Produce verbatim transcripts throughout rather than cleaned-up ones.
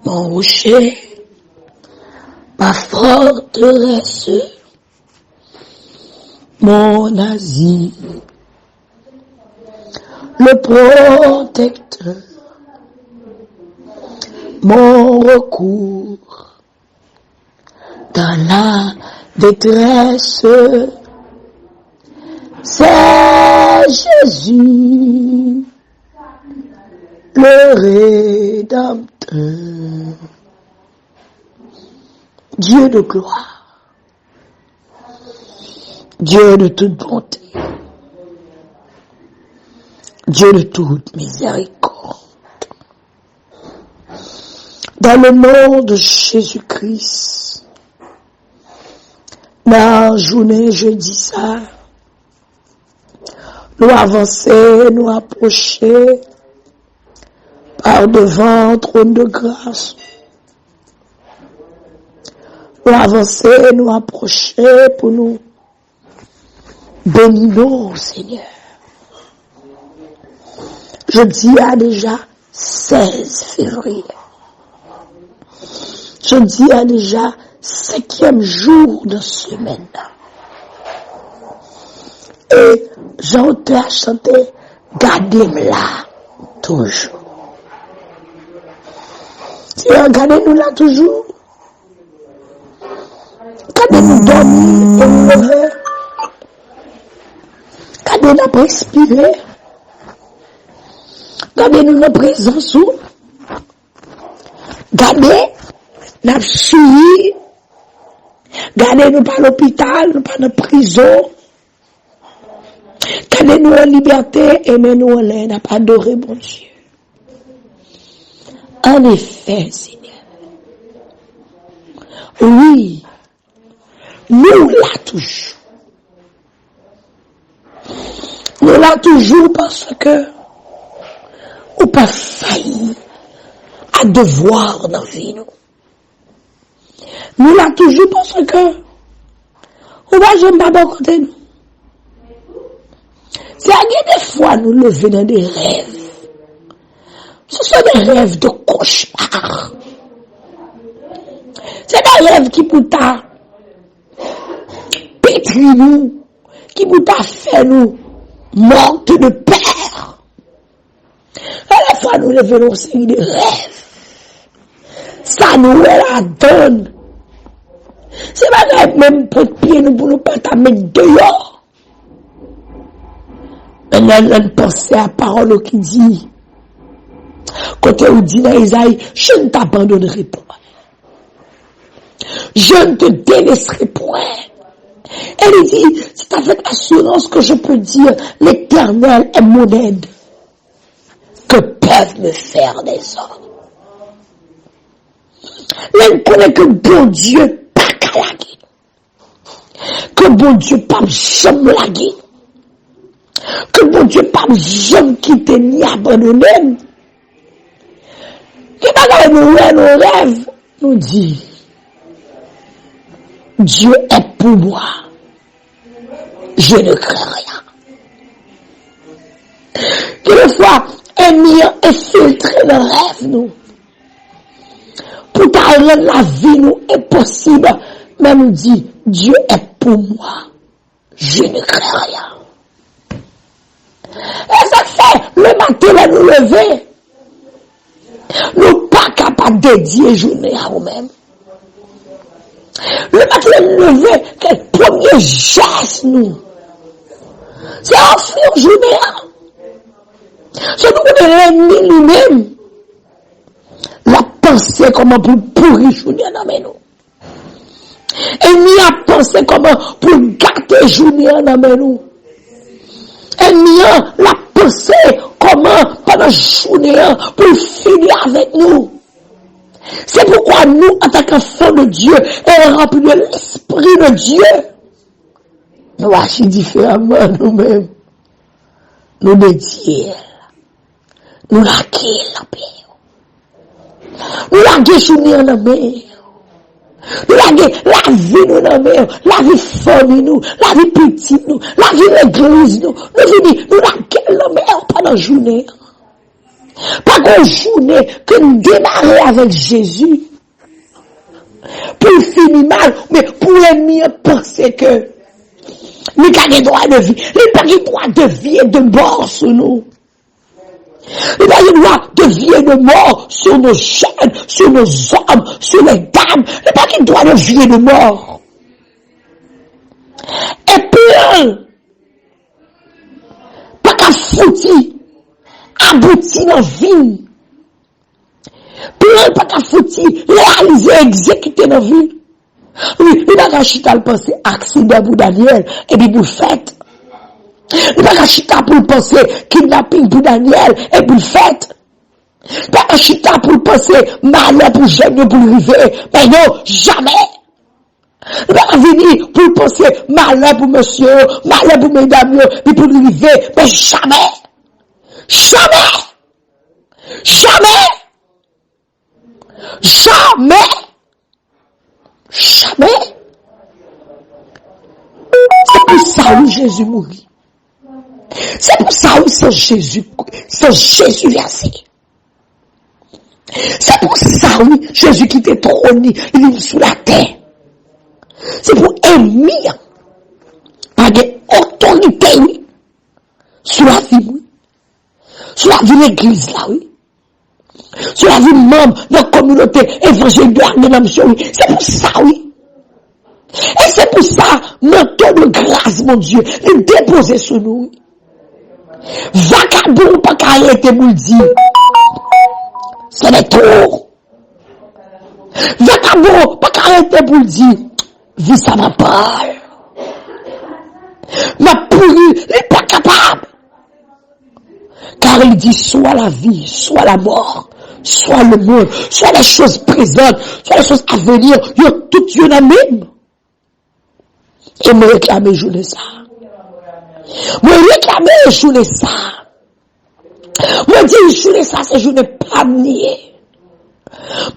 mon rocher, ma forteresse, mon asile, le protecteur, mon recours dans la détresse, c'est Jésus, le Rédempteur. Dieu de gloire, Dieu de toute bonté, Dieu de toute miséricorde. Dans le nom de Jésus-Christ, nan jounen jedi sa, nou avanse, nou apwoche pa devan twòn de gras. Nou avanse, nou apwoche pou nou beni nou, Senyè. Jodi a deja sèz fevriye. Jodi a deja senkyèm jou nan semèn nan. E jan otè a chante, gade m la toujou. Senyè, gade nou la toujou. Gade nou dòmi e nou leve. Gade n ap respire. Gade nou nan prezans ou. Gade n ap souri. Gade nou pa lopital, nou pa nan prizon. Gade nou an libète, e men nou anlè, n ap adore Bondye. Anefè, Senyè, wi, nou la toujou. Nou la toujou paske ou pa fayi a devwa nan vi nou. Nou la toujou paske ou pa janm pa bò kote nou. Se gen de fwa nou leve nan de rèv. Ce sont des rêves de cauchemar. Se de rèv ki pou ta petri nou, ki pou ta fè nou mòte de pè. Alafwa nou leve nan yon seri de rèv. Sa nou wè ladan l, se bagay menm pwent pye nou pou nou pa ta met deyò. Ann, ann, ann panse a pawòl ou ki di, kote ou di nan Izayi, je ne t'abandonnerai point. Je ne te délaisserai point. E li di, c'est avec assurance que je peux dire, l'Éternel est mon aide. Que peuvent me faire les hommes? Lè n konnen ke Bondye pa ka lage nou, ke Bondye p ap janm lage nou, ke Bondye p ap janm kite ni abandone n. Gen bagay nou wè nan rèv, nou di, Dieu est pour moi, je ne crains rien. Gen de fwa, ènmi an enfiltre nan rèv nou pou ta rann lavi nou enposib, men nou di, Dieu est pour moi, je ne crains rien. E sa k fè, lematen lè nou leve, nou pa ka pa dedye jounen an ou menm. Lematen lè nou leve, ke premye jès nou, se ofri w jounen an. Se nou konnen lènmi li menm, l ap panse kòman pou l pouri jounen an nan men nou. Ènmi an ap panse kòman pou l gate jounen an nan men nou. Ènmi an, l ap panse kòman pandan jounen an pou l fini avèk nou. Se poukwa nou, antanke enfant de Dieu et rempli de l'Esprit de Dieu, nou aji diferaman nou menm. Nou dedye l. Nou lage l nan men w. Nou lage jounen an nan men w. Nou lage lavi nou nan men w. Lavi fanmi nou, lavi pitit nou, lavi legliz nou. Nou vini, nou lage l nan men w pandan jounen an. Pa gen yon jounen ke n demare avèk Jezi pou l fini mal, men pou ènmi an panse ke li ka gen dwa de vi. Li pa gen dwa de vi e de mò sou nou. Li pa gen dwa de vi e de mò sou nos jeunes, sou nos hommes, sou les dames. Li pa gen dwa de vi e de mò. E plan l pa ka fouti abouti nan vi n. Plan l pa ka fouti reyalize, egzekite nan vi l. Li, li pa ka chita l panse aksidan pou Daniel, epi pou l fèt. Li pa ka chita pou l panse kidnaping pou Daniel, epi l fèt. Li pa ka chita pou l panse malè pou jèn yo pou l rive. Men non, jamè. Li pa ka vini pou l panse malè pou mesye yo, malè pou medam yo, epi pou l rive. Men jamè. Jamè. Jamè. Jamè. Jamè. Se pou sa wi Jezi mouri. Se pou sa wi san Jezi, san Jezi vèse. Se pou sa wi Jezi kite twòn li, li vin sou latè. Se pou ènmi an pa gen otorite wi sou lavi m wi. Sou lavi legliz la wi. Sou lavi manm nan kominote evanjel de la redanmsyon wi. Se pou sa wi. E se pou sa, manto de gras Bondye, li depoze sou nou wi. Vakabon pa ka rete pou l di, se de twò. Vakabon pa ka rete pou l di, vi sa m ap pran. M ap pouri, li pa kapab. Car il dit soit la vie, soit la mort, soit le monde, soit les choses présentes, soit les choses à venir, yo tout yo nan men m. E mwen reklame jounen sa. Mwen reklame jounen sa. Mwen di jounen sa se jounen pa m li ye.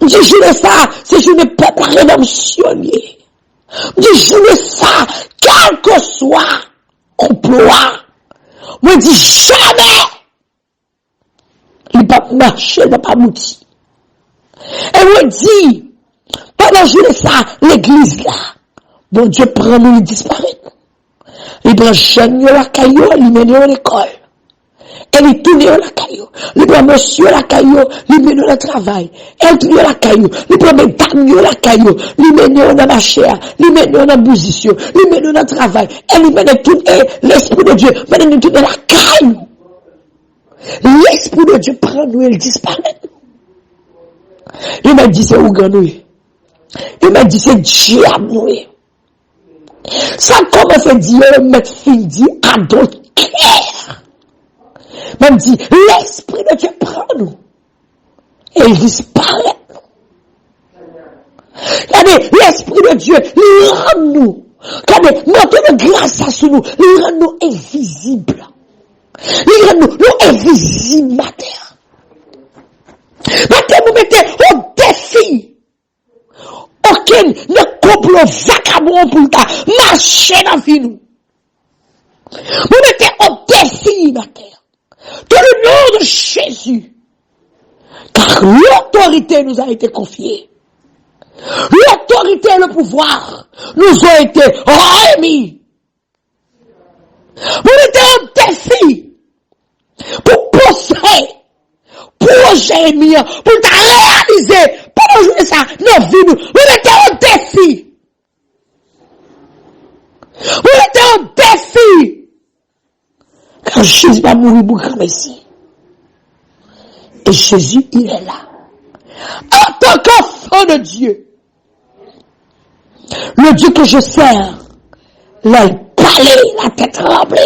M di jounen sa se jounen pèp la redanmsyon li ye. M di jounen sa, kèlkeswa konplo a, mwen di jamè li p ap mache, li p ap abouti. E mwen di, pandan jounen sa, legliz la, Bondye pran nou, li disparèt nou. Li pran jèn yo lakay yo, li mennen yo lekòl. E li tounen yo lakay yo. Li pran mesye yo lakay yo, li mennen yo nan travay. E li tounen yo lakay yo. Li pran medam yo lakay yo, li mennen yo nan mache a, li mennen yo nan biznis yo, li mennen yo nan travay. E li mennen tout, e Lespri de Dye mennen nou tounen lakay nou. Lespri de Dye pran nou e l disparèt nou. Yo mèt di se ougan nou ye. Yo mèt di se dyab nou ye. Sa kòmanse di yo, yo mèt fin di adoltè. Mèt di Lespri de Dye pran nou e l disparèt nou. Gade, Lespri de Dye, li rann nou. Gade, manto de gras sa sou nou, li rann nou envizib. Li rann nou, nou envizib maten an. Maten, nou mete o defi okenn nan konplo vakabon an pou l ta mache nan vi nou. Nou mete o defi maten an. Dans le nom de Jésus. Car l'autorité nous a été confiée. L'autorité et le pouvoir nous ont été remis. Mwen mete yon defi pou pouse pwojè ènmi an, pou l ta reyalize pandan jounen sa nan vi nou. Mwen mete yon defi. Mwen mete yon defi. Car Jésus va mourir pour granmesi. Et Jésus, il est là. En tant qu'enfant de Dieu, le Dieu que je sers, lè l pale, latè tranble.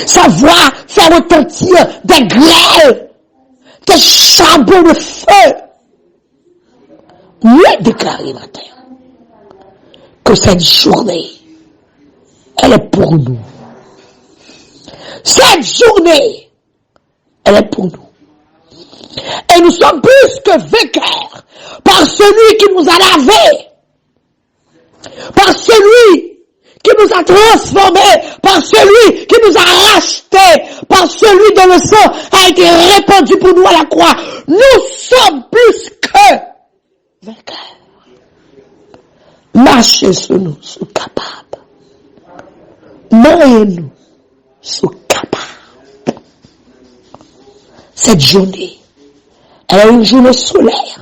Sa vwa fè retentir des grêles, des charbons de feu. Mwen deklare maten ke cette journée, elle est pour nous. Cette journée, elle est pour nous. Et nous sommes plus que vainqueurs par celui qui nous a lavés, par celui qui nous a transformés, par celui qui nous a rachetés, par celui dont le sang a été répandu pour nous à la croix. Nous sommes plus que vainqueurs. Mache sou nou, si w kapab. Manyen nou, si w kapab. Cette journée, elle est une journée solaire.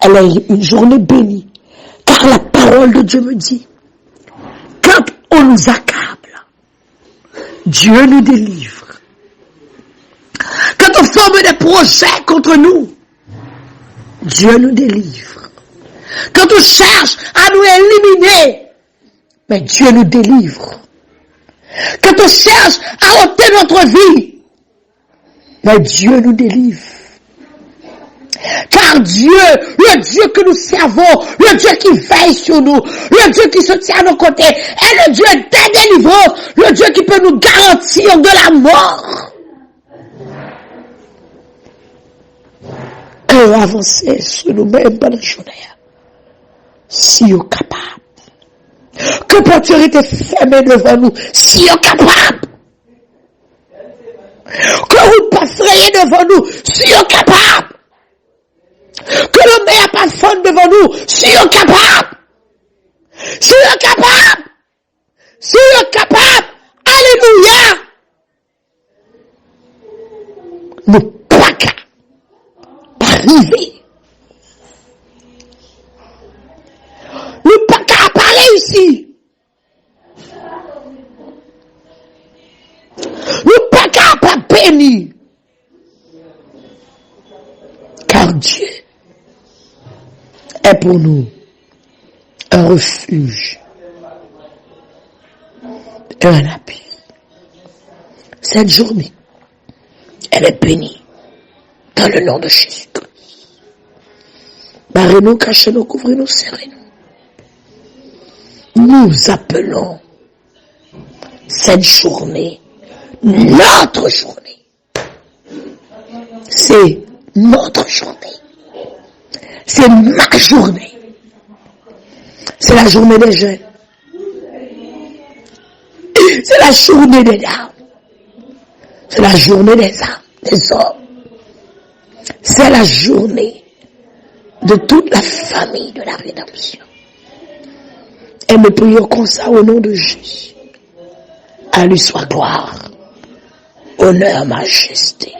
Elle est une journée bénie. Car la parole de Dieu me dit, quand on nous accable, Dieu nous délivre. Quand on forme des projets contre nous, Dieu nous délivre. Quand on cherche à nous éliminer, mais Dieu nous délivre. Quand on cherche à ôter notre vie, mais Dieu nous délivre. Car Dieu, le Dieu que nous servons, le Dieu qui veille sur nous, le Dieu qui se tient à nos côtés, est le Dieu des délivrances, le Dieu qui peut nous garantir de la mort. Ke w avanse sou nou menm pandan jounen an, si w kapab. Ke pòt yo rete fèmen devan nou, si w kapab. Ke wout pa freye devan nou, si w kapab. Ke lanmè a pa fann devan nou, si w kapab. Si w kapab. Si w kapab. Alelouya. Nou pa ka pa rive. Nou pa ka pa reyisi. Nou pa ka pa beni. Car Dieu est pour nous un refuge et un appui. Cette journée, elle est bénie dans le nom de Jésus-Christ. Bare nou, kache nou, kouvri nou, sere nou. Nous appelons cette journée notre journée. C'est notre journée. C'est ma journée. C'est la journée des jeunes. C'est la journée des dames. C'est la journée des âmes, des hommes. C'est la journée de toute la famille de la rédemption. Et nous prions comme ça au nom de Jésus. À lui soit gloire, honneur, majesté.